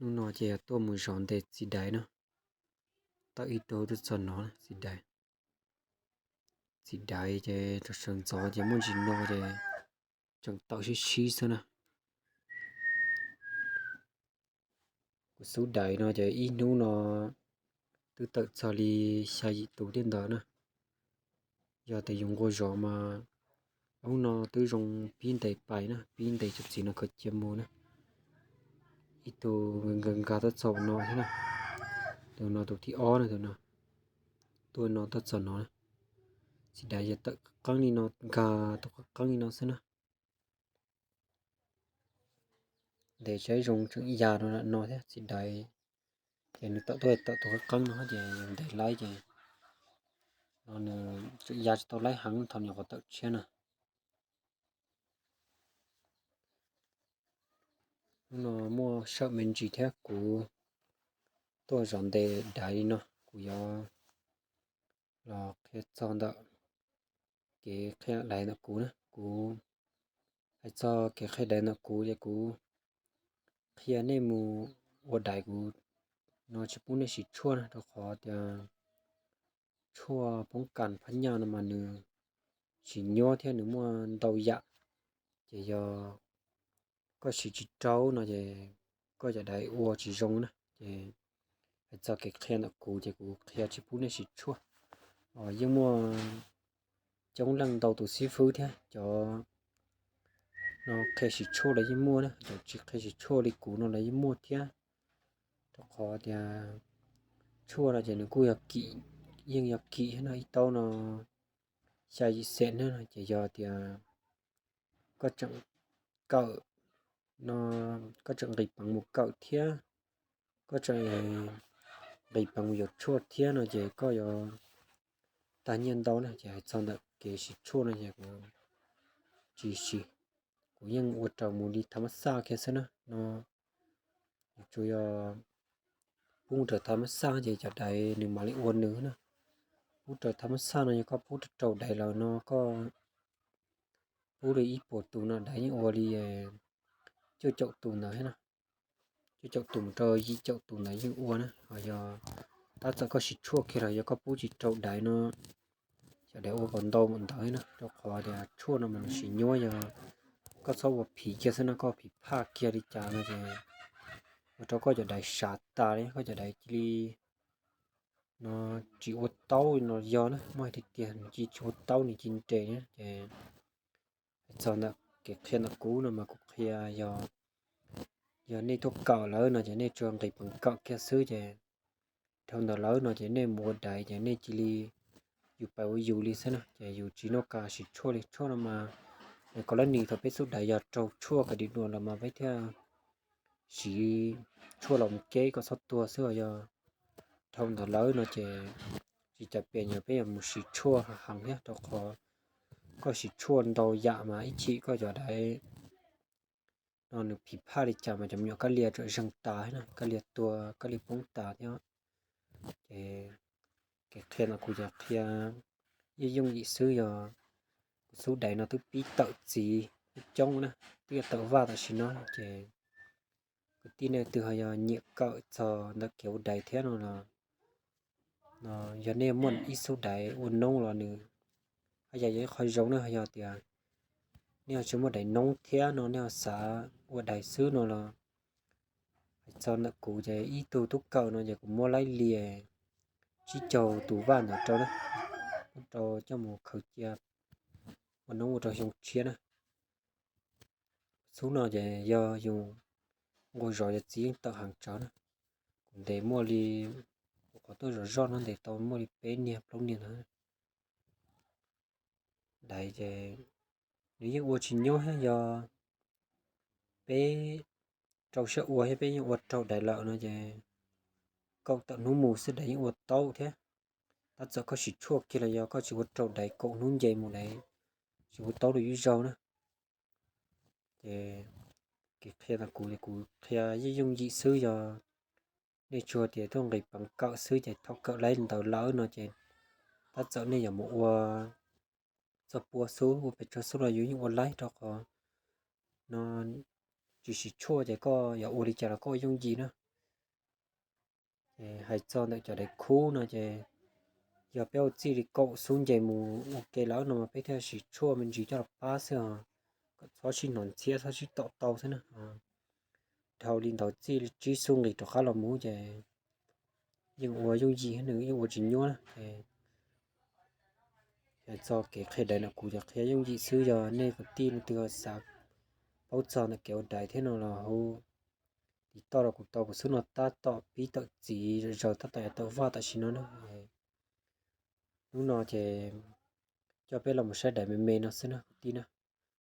Hnub no ces yog tuaj mus zov ntes txiv daiv no, tawm ib tug tuaj txog no txiv daiv. Txiv daiv ces rau sawv ntxov ces muaj ntsis no ces tseem tawm sib sib xwb na. Kuv xub daiv no ces ib hnub no twb tawm txog li xya yim tus thiab ntawd na. Yog tias yus nquag zov mas hnub no twb zoo pib ntes pais na, pib ntes cov txiv no khaws cia mus na. Ib tug nkag nkag tuaj txog no thiab na. Tus no tus thib ob na, tus no tuaj no tuaj txog no na. Txiv daiv yog tawm qeeb li no, nkag tus qeeb li no xwb na. Ntes saib zoo tseem ya no thiab txiv daiv. Ces nws tawm tuaj tawm tus qeeb qeeb no ces yus ntes laib ces no nws tseem ya tsis tau laib heev thaum nyuam qhuav tawm tshiab na. Hnub no muaj sawm me ntsis thiab kuv tuaj zov ntes daiv li no, kuv yuav los qhia txog ntawm kev qhia daiv ntawm kuv na. Kuv hais txog kev qhia daiv ntawm kuv ces kuv qhia nej mus ua daiv kuv no tsis pub nej siv tshuaj na, rau qhov tias tshuaj poob kas phab nyaj no mas nws tsis nyuab thiab nws muaj ntau yam. Ces yog koj siv tsis raug no ces koj cov daiv ua tsis zoo na. Ces hais txog kev qhia ntawm kuv ces kuv qhia tsis pub nej siv tshuaj. Yeej muaj coob leej ntau tus xib fwb thiab cov no qhia siv tshuaj los yeej muaj na, cov tsis qhia siv tshuaj li kuv no los yeej muaj thiab. Rau qhov tias tshuaj no ces nws kuj yog kim, yeej yog kim thiab no, ib taub no xya yim xees na, ces yog tias koj tseem kawm no, koj tseem nqis peev mus kawm thiab, koj tseem nqis peev mus yuav tshuaj thiab no ces koj yuav tag nyiaj ntau na. Ces hais txog ntawm kev siv tshuaj no ces kuv tsis siv, kuv yeej ua raws mus li tha mab xaj kiag xwb na. No tsuas yog pub raws tha mab xaj ces cov daiv nws mam li ua nws na. Pub raws tha mab xaj no yog koj pub raug daiv lawm no koj pub li ib puas tus no daiv yeej ua li cuaj caum tus ntawd thiab na. Cuaj caum tus mus rau yim caum tus ntawd yeej ua na. Ho yog tab txawm koj siv tshuaj kiag los yog koj pub tsis raug daiv no, cov daiv ua kom ntau mus ntawd thiab na. Rau qhov tias tshuaj no mas nws tsis nyuab, yog koj txhob ua phiv kiag xwb no, koj phiv phaj kiag li cas no ces ua rau koj cov daiv sav tas li, koj cov daiv cia li no tsis ua taub no yog na, muaj hais tiag tiag nws cia tsis ua taub nws cia nres na. Ces hais txog ntawm kev qhia ntawm kuv no mas kuv qhia yog, yog nej tuaj kawm lawm no ces nej tsuas nqis peev kawm kiag xwb ces dhau ntawd lawm no ces nej mus ua daiv ces nej cia li yus pais ua yus li xwb na, ces yus tsis noj qab siv tshuaj li. Tshuaj no mas nws kov lab nis thaum peb xub daiv yog raug tshuaj kav dim dua los mas peb thiaj siv tshuaj los mus keb kom txhob tuag xwb os. Yog dhau ntawd lawm no ces tsis cas pes nyuag peb yuav mus siv tshuaj heev thiab, rau qhov koj siv tshuaj ntau yam mas ib chim koj cov daiv no nws phiv phaj li cas mas cov me nyuam kab lia tsam zeeg tas thiab na, kab lia tuag kab lia poob tas thiab. Ces kev qhia no kuv yog qhia yooj yooj yim xwb, yog kuv xub daiv no twb pib tawm txiv coob na, twb yuav tawm vaj tam sim no ces kwv tij nej twg ho yog nyiam kawm txog ntawm kev ua daiv thiab no los, yog nej muaj ib xub daiv ua noob los nws haj yam yog ib qho zoo na. Yog tias nej ho tsis muaj daiv noob thiab no nej ho xav ua daiv xwb no los hais txog ntawm kuv ces ib tug tub kawm no ces kuv muab laib li tsib caug tus vaj ntawd rau na, rau coj mus khaws cia ua noob ua rau xyoo tshiab na. Xub no ces yog yus nquag zov ces txiv yeej tawm heev tsawv na. Kuv ntes muaj li, kuv qhov tuaj zov zoj no ntes tau muaj li peb niag plaub niag ntawd. Daiv ces nws yeej ua tsis nyuab thiab, yog peb rau siab ua thiab peb yeej ua raug daiv lawm no ces kaum tawm hnub mus xwb daiv yeej ua taub thiab. Tab txawm koj siv tshuaj kiag los yog koj tsis ua raug daiv kaum hnub nce mus daiv tsis ua taub rau ib zaug na. Ces kev qhia ntawm kuv ces kuv qhia yooj yooj yim xwb, yog nej tsuas tias tuaj nqis peev kawm xwb ces thaum kawm laib ntawd lawm no ces tab txawm nej yuav mus ua txoj pua xub ua pes tsawg xub los yus yeej ua laib, rau qhov no tsis siv tshuaj ces koj yuav ua li cas los koj ua yooj yim na. Hais txog ntawm cov daim khub no ces yog peb ua txij li kaum xub nce mus ua ke lawm no mas peb thiaj siv tshuaj me ntsis coj los pab xwb os, kom txhob sib hnov ntxhiab txhob sib tom tau xwb na. Dhau li ntawd txij li tsib xub nqis rov qab los mus ces yeej ua yooj yim, nws yeej ua tsis nyuaj na. Hais txog kev qhia daiv no kuv cov qhia yooj yim xwb, yog nej kwv tij leej twg xav paub txog ntawm kev ua daiv thiab no los hu tiv toj rau kuv tau, kuv xub no tab tom pib tawm txiv zaws tab tom yuav tawm vaj tam sim no na. Hnub no ces coj peb los mus saib daiv me me no xwb na kwv tij na.